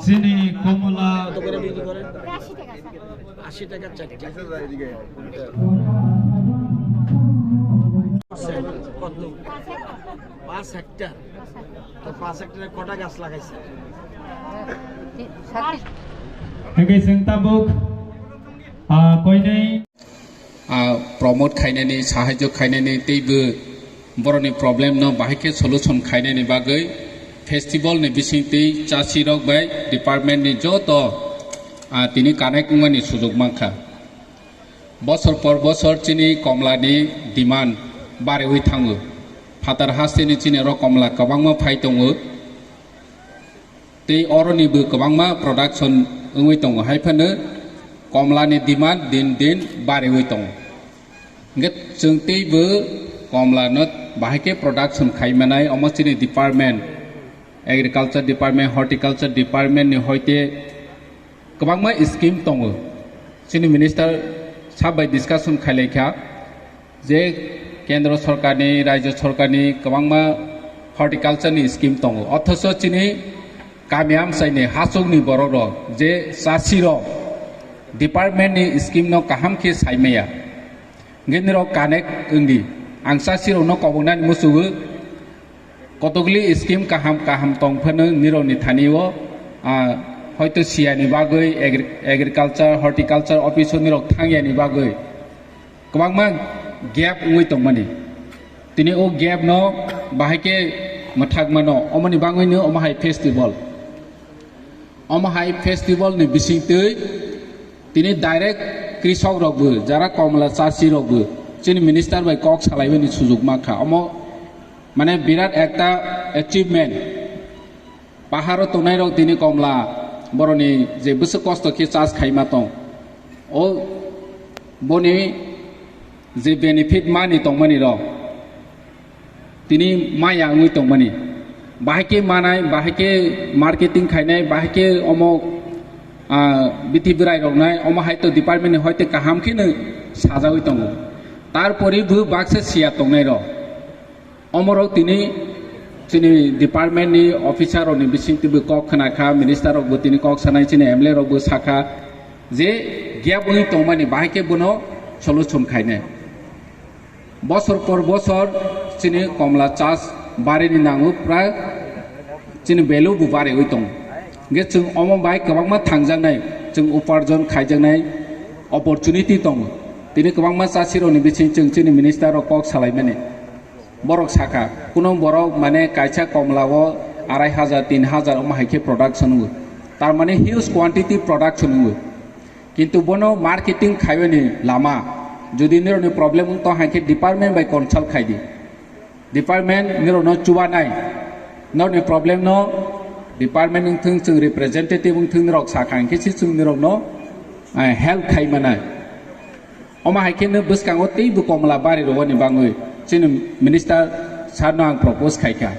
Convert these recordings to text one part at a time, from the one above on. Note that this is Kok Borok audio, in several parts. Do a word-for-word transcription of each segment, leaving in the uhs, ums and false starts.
Chini komla. আশি টাকা চারটে। কত? পাঁচ হেক্টর। তো পাঁচ হেক্টরে কটা গাছ লাগাইছে? Hingke chwng tabuk, ah, koinwi. Ah, promote khainani, sahajyo khainani, teibo boroni problem no bahai khe solution khainani bagwi festival ni bisingtwi chasi rok bai department ni joto, ah, tini connect wngmani sujuk mankha. Bosor por bosor chini komla ni demand bariwi thango. Phatar haste ni chini oro komla kwbangma phai tongo. Tei oroni bo kwbangma production wngwi tongo, hai phano komla ni demand din din bariwi tongo. Hingke chwng teibo komla no bahai khe production khai manai, omo chini department, agriculture department, horticulture department ni hoite kwbangma scheme tongo. Chini minister sab bai discussion khailai kha je kendro sorkarni, rajyo sorkarni kwbangma horticulture ni scheme tongo. Othocho chini kami amchaini hachukni borok rok je chasi rok department ni scheme no kaham khe saimaya. Hingke nirok connect wngdi. Ang chasi rok no koboknani muchungo. Kotokli scheme kaham kaham tong phano nirokni thani o, ah, hoito siyani bagwi agri-, agriculture, horticulture office o nirok thangyani bagwi kwbangma gap wngwi tongmani. Tini o gap no bahai khe mwthak mano, omoni bagwino omo hai festival. Omo hai festival ni bisingtwi tini direct krisok rokbo, jara komla chasi rokbo chini minister bai kok salaimani sujuk mankha. Omo mane birat ekta achievement. Paharo tongnai rok tini komla boroni je bwswk kosto khe chas khaima tong. O boni je benefit mani tongmani rok tini maya wngwi tongmani. Bahai khe manai, bahai khe marketing khainai, bahai khe omo, ah, bithi bwrai roknai, omo hai to department ni hoite kaham kheno sajagwi tongo. Tarpore bo baksa siya tongnai rok. Omorok tini chini department ni officer rok ni bising twi bo kok khna kha, minister rok bo tini kok sanai, chini M L A rok bo sakha je gap wngwi tongmani bahai khe bono solution khainai. Bosor por bosor chini komla chas barini nango prai chini value bo bariwi tongo. Hingke chwng omo bai kwbangma thangjaknai, chwng uparjon khaijaknai opportunity tongo. Tini kwbangma chasi rokni bising chwng chini minister rok kok salaimani. Borok sakha, kuno borok mane kaisa komla o arai hajar, tin hajar omo hai khe production wngo. Tar mane huge quantity production wngo. Kintu bono marketing khaiyoni lama, jodi nirokni problem wng tong hai khe department bai consult khai di. Department nirokno chubanai, norokni problem no department wng thung, chwng representative wng thung, nirok sakha hingkhe se chwng nirokno, eh, help khai manai. Omo hai khe no bwskango teibo komla bari rwani bangwi chini minister sir no ang propose khai kha.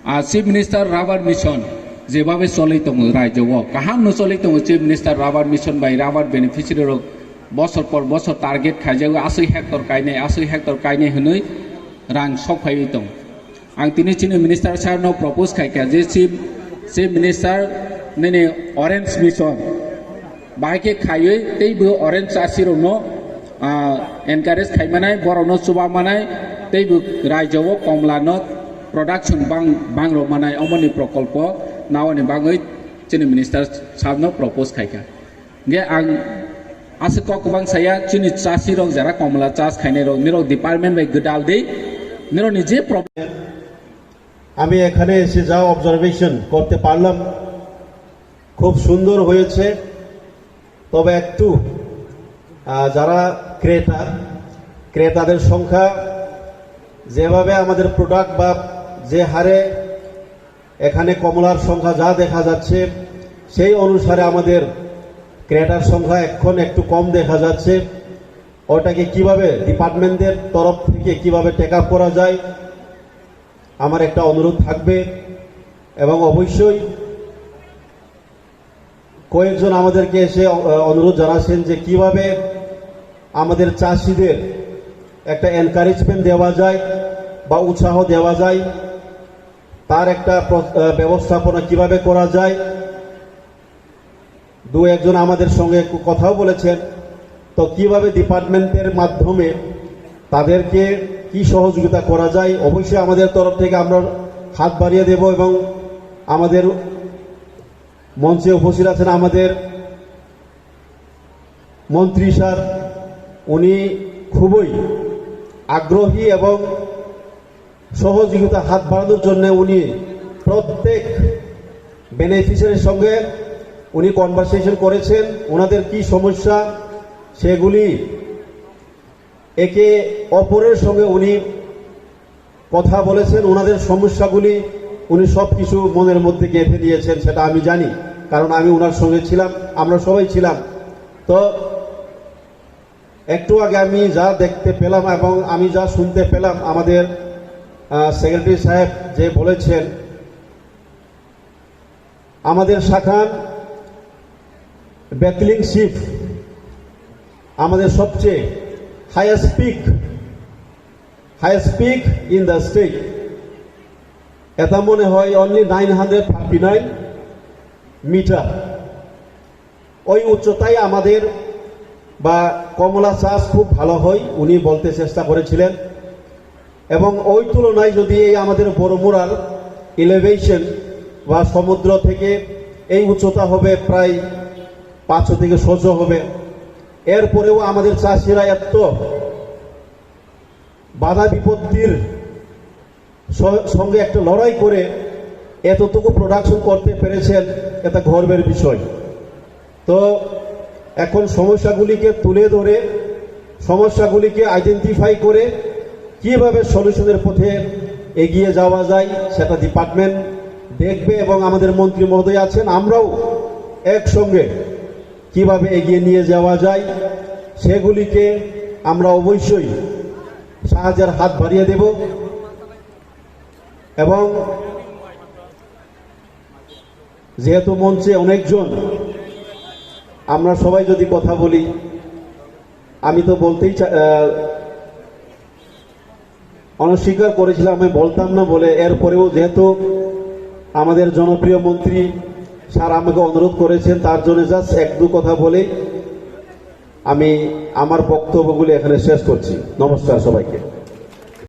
Ah, Chief Minister Rubber Mission jebabe cholwi tongo rajyo o, kaham no cholwi tongo Chief Minister Rubber Mission bai rubber beneficiary rok bosor por bosor target khaijago, aswk hectare kainai, aswk hectare kainai hwnwi rang sok phaiwi tongo. Ang tini chini Minister sir no propose khai kha je Chief, Chief Minister nini Orange Mission bahai khe khaiwi teibo orange chasi rokno, ah, encourage khai manai, borokno chuba manai, teibo rajyo o komla no production bang, bang rok manai, omoni prokolpo nawani bagwi chini minister sab no propose khai kha. Hingke ang aswk kok kwbang saya, chini chasi rok jara komla chas khainai rok, nirok department bai gwdal di, nirok ni je problem. আমি এখানে এসে যা অবজারভেশন করতে পারলাম, খুব সুন্দর হয়েছে। তবে একটু, আহ, যারা ক্রেতা, ক্রেতাদের সংখ্যা যেভাবে আমাদের প্রোডাক্ট বা যে হারে এখানে কমলার সংখ্যা যা দেখা যাচ্ছে, সেই অনুসারে আমাদের ক্রেতার সংখ্যা এখন একটু কম দেখা যাচ্ছে। ওটাকে কিভাবে ডিপার্টমেন্টের তরফ থেকে কিভাবে টেক আপ করা যায়, আমার একটা অনুরোধ থাকবে। এবং অবশ্যই কয়েকজন আমাদেরকে এসে অ-, অনুরোধ জানাচ্ছেন যে কিভাবে আমাদের চাষিদের একটা এনকারেজমেন্ট দেওয়া যায় বা উৎসাহ দেওয়া যায়। তার একটা প্র-, আহ, ব্যবস্থাপনা কিভাবে করা যায়। দু একজন আমাদের সঙ্গে একটু কথাও বলেছেন, তো কিভাবে ডিপার্টমেন্টের মাধ্যমে তাদেরকে কি সহযোগিতা করা যায়, অবশ্যই আমাদের তরফ থেকে আমরা হাত বাড়িয়ে দেব। এবং আমাদের মঞ্চে উপস্থিত আছেন আমাদের মন্ত্রী স্যার, উনি খুবই আগ্রহী এবং সহযোগিতা হাত বাড়ানোর জন্য উনি প্রত্যেক বেনিফিশিয়ারির সঙ্গে উনি কনভারসেশন করেছেন। ওনাদের কি সমস্যা, সেগুলি একে অপরের সঙ্গে উনি কথা বলেছেন। ওনাদের সমস্যাগুলি উনি সব কিছু মনের মধ্যে গেঁথে নিয়েছেন, সেটা আমি জানি, কারণ আমি ওনার সঙ্গে ছিলাম, আমরা সবাই ছিলাম। তো একটু আগে আমি যা দেখতে পেলাম এবং আমি যা শুনতে পেলাম, আমাদের সেক্রেটারি সাহেব যে বলেছেন, আমাদের শাখান বেতলিং শিপ আমাদের সবচেয়ে highest peak, highest peak in the state. এটা মনে হয় only nine hundred thirty nine metre. ওই উচ্চতায় আমাদের বা কমলা চাষ খুব ভালো হয়, উনি বলতে চেষ্টা করেছিলেন। এবং ওই তুলনায় যদি এই আমাদের বড়মুড়ার এলিভেশন বা সমুদ্র থেকে এই উচ্চতা হবে প্রায় পাঁচশো থেকে ছশো হবে, এরপরেও আমাদের চাষিরা এত বাধা বিপত্তির স-, সঙ্গে একটা লড়াই করে এতটুকু প্রোডাকশন করতে পেরেছেন, এটা গর্বের বিষয়। তো এখন সমস্যাগুলিকে তুলে ধরে, সমস্যাগুলিকে আইডেন্টিফাই করে কিভাবে সলিউশনের পথে এগিয়ে যাওয়া যায়, সেটা ডিপার্টমেন্ট দেখবে। এবং আমাদের মন্ত্রী মহোদয় আছেন, আমরাও একসঙ্গে কিভাবে এগিয়ে নিয়ে যাওয়া যায়, সেগুলিকে আমরা অবশ্যই সাহায্যের হাত বাড়িয়ে দেব। এবং যেহেতু মঞ্চে অনেকজন, আমরা সবাই যদি কথা বলি, আমি তো বলতেই চা-, আহ, অনস্বীকার করেছিলাম, আমি বলতাম না বলে। এরপরেও যেহেতু আমাদের জনপ্রিয় মন্ত্রী স্যার আমাকে অনুরোধ করেছেন, তার জন্য জাস্ট এক দু কথা বলে আমি আমার বক্তব্যগুলি এখানে শেষ করছি। নমস্কার সবাইকে।